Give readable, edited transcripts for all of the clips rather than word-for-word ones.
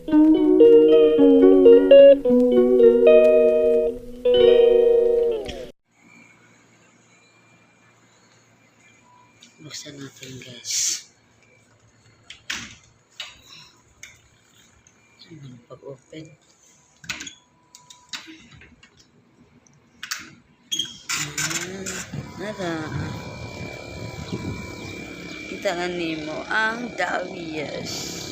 Buksan natin, guys. Ano pag-open? Ayan. Nara. Kita na nimo ang Dawis.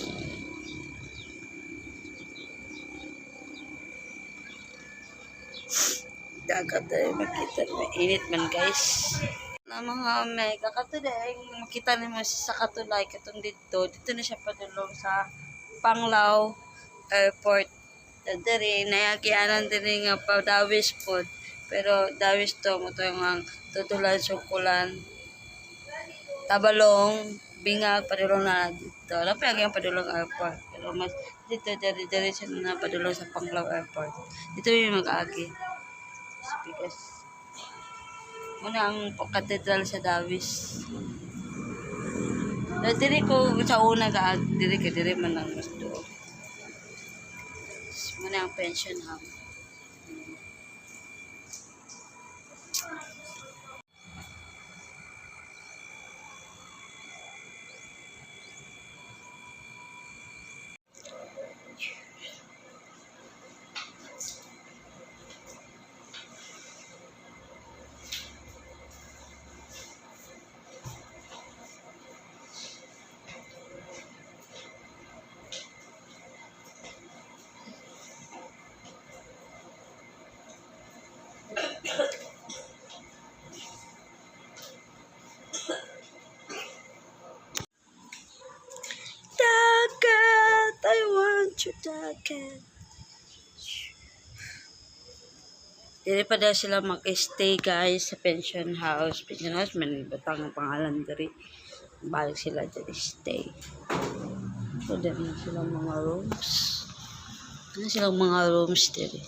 Dagat ay makita. Mainit man, guys. Na mga omega katulay, makita nimo sa Katulay katong didto. Dito na siya padulong sa Panglao Airport. Diri nayagianan diri nga pa Dawis pod. Pero Dawis to mo to ang tutulan, Sukulan, Tabalong, Bingag, padulong na dito. Wala pa ang padulong airport. Pero mas dito, diri diri siya na padulong sa Panglao Airport. Dito yung mag-agi. Because muna ang katedral sa Dawis. Pero diri ko sa una ga diri kay diri man ang mas duol. Muna ang pension hub. Dagat! I want you, dagat. Dili pa daw sila mag-stay, guys, sa pension house. Pension house, man batang ang pangalan diri. Balik sila diri stay. So, diri na silang mga rooms. Ano silang mga rooms diri?